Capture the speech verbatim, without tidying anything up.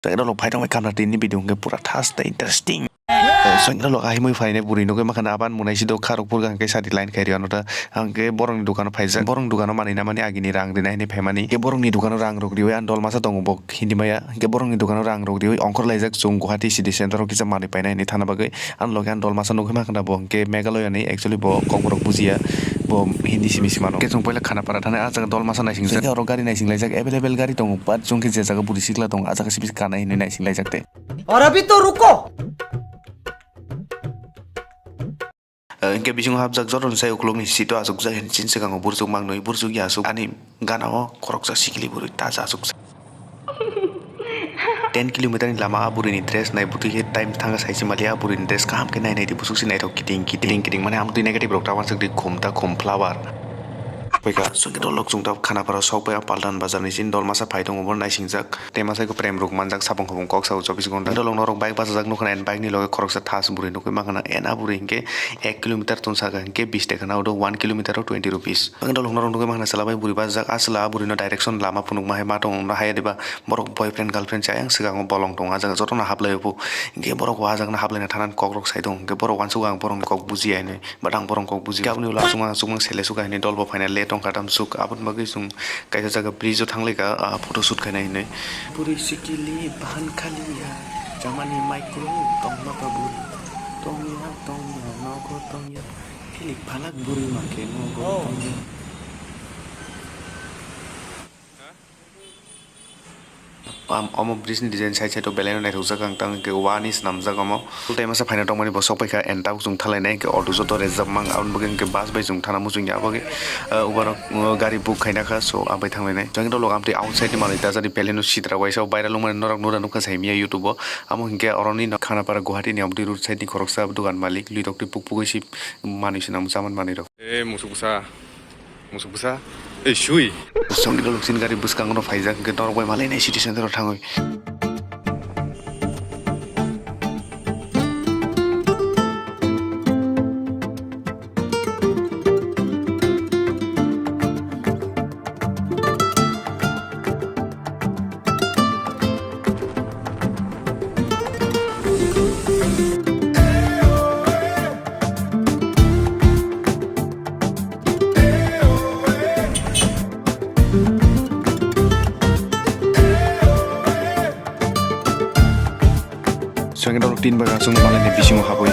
Chwng rok phai tongwi kamra tini video hwnkhe pura thas tei interesting. Chwng rok ahimwi phainai bwrwi nugwi mankha aban munai si do kharok phurga hwnkhe sadi line khairi ano ta hwnkhe borokni dukano phaijak. Borokni dukano manwi namani agini rang rinai hinwi phaimani. Hwnkhe borokni dukano rang rok riwi ang dol masa tongo bo hindi maya. Hwnkhe borokni dukano rang rok riwi ongkhor laijak chwng Guwahati city center o kisa manwi painai hinwi thana bagwi. Ang loge ang dol masa nugwi mankha bo hwnkhe Meghalaya ni actually bo kokborok bujiya. Bo hindi simi simano. Hwnkhe chwng puila Khanapara thani ah jaga dol masa naising jak. Hwnkhe oro gari naising laijak available gari tongo. But chwng khe je jaga bwrwi sikla tongo ah jaga simi kanai hinwi naising laijak te. और अभी तो रुको। Hwnkhe bisingo hapjak joto ni sai ukulukni seat o achukjak hinwi chini swkango burchuk mangnwi burchuk ya aswk ani gana o khoroksa sikili bwrwi taja achukjak. Ten kilometer ni lama a bwrwini dress nai bwtwi khe time thangkha saisi mali a bwrwini dress kaham khe nai nai di busuk si naithok kiting kiting kiting mane amtwi negative rok ta wansuk di khum ta khum flower. Paikha. Chwng khe dolok chwng ta Khanapara sok bai a Paltan bazar ni sini dol masa phai tongo bo naisingjak. Tei masa khe prem rok manjak sapung hapung kok sao chobbish ghonta. Dolok norok bike bachajak nukha na bike ni loge khoroksa thas bwrwi nukwi mankha na ena bwrwi hinkhe ek kilometer tun saka hinkhe bish taka na udo one kilometer o twenty rupees. Ang dolok norok nukwi mankha na chwla bai bwrwi bachajak a chwla a bwrwi no direction lama phunukma hai ma tongo haya diba borok boyfriend girlfriend chayang swkango bolong tongo a jaga jotono haplai o bo hinkhe borok o a jaga no haplai na thana kok rok sai tongo hinkhe borok uansukha ang borok ni kok bujiya hinwi. But ang borok kok buji. Aboni ulo aswk mang aswk mang sele suka hinwi dol bo phaina le tongkha tamsuk. Aboni bagwi chwng kaisa jaga bridge o thanglaikha, ah, photo shoot khaina hinwi. Bwrwi sikili bahan khaliya, chamani micro tongma ba bwrwi. Tongya, tongya, nogo tongya. Hilik phalak bwrwi ma khe nogo tongya. Am-, omo bridge ni design side side o belai no naithokjak ang tang hwnkhe wani swnamjak omo. Tei masa phaina tongmani bo sok paikha and tabuk chwng thalainai hwnkhe auto joto rejak mang aboni bagwi hwnkhe bus bai chwng thana muchungya aboni, ah, ubarok, uh, gari book khaina kha so abai thanglainai. Jangni dolok amtwi outside ni manwi dajani belai no sitra waisa o baira lungmani norok nura nukha saimya YouTube o. Amo hwnkhe oroni no Khanapara Guwahati ni amtwi road side ni khoroksa dogan malik lwirok twi puk pugwi si manwi swnam chamani manwi rok. E musuk bwsa. Musuk bwsa. Ei, sui. Songni dolok chini gari bwskango no phaijak, hwnkhe norok bai malai nai city center o thangwi. Songni dolok tin bai aswk malai ni bisingo habwi.